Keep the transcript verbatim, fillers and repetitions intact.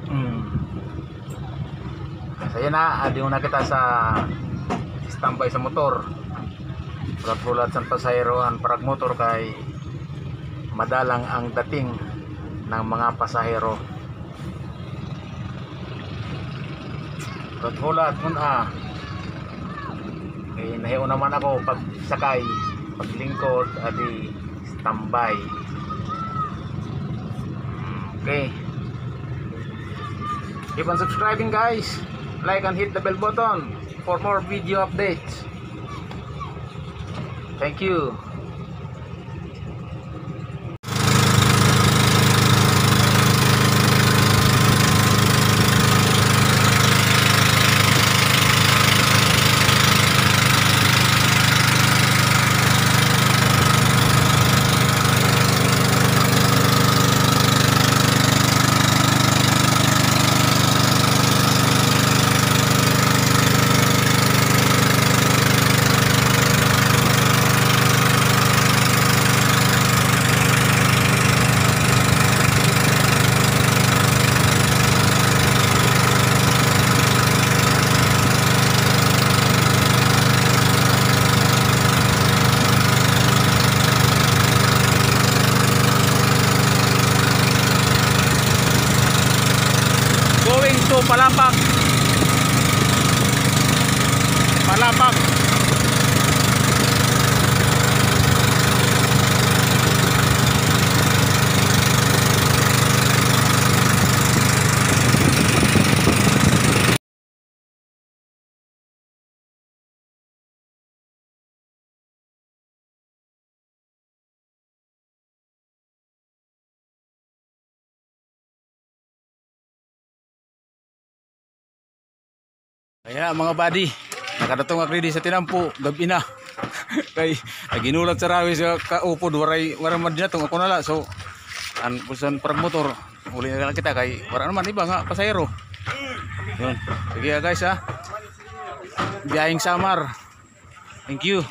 Hmm. So, yan na, adi na kita sa standby sa motor. Hulat-hulat sa pasahero an paragmotor kay madalang ang dating ng mga pasahero. Hulat-hulat muna. Okay, nahiuna man ako pagsakay, paglingkod, adi standby. Okay. Keep on subscribing, guys. Like and hit the bell button for more video updates. Thank you. Going to Palapag. Palapag. Ayan na, mga buddy. Nakadatung ak didi sa tinampo, gab-i na. Kay, naghinulat sa rawis ka, kaupod, waray, waray man dinatong, ako na la. So, an, kuan, paragmotor, uli na la kita kay, wara naman iba nga pasahero. Yun. Sige, ah, guys, ah. Biyaheng Samar. Thank you.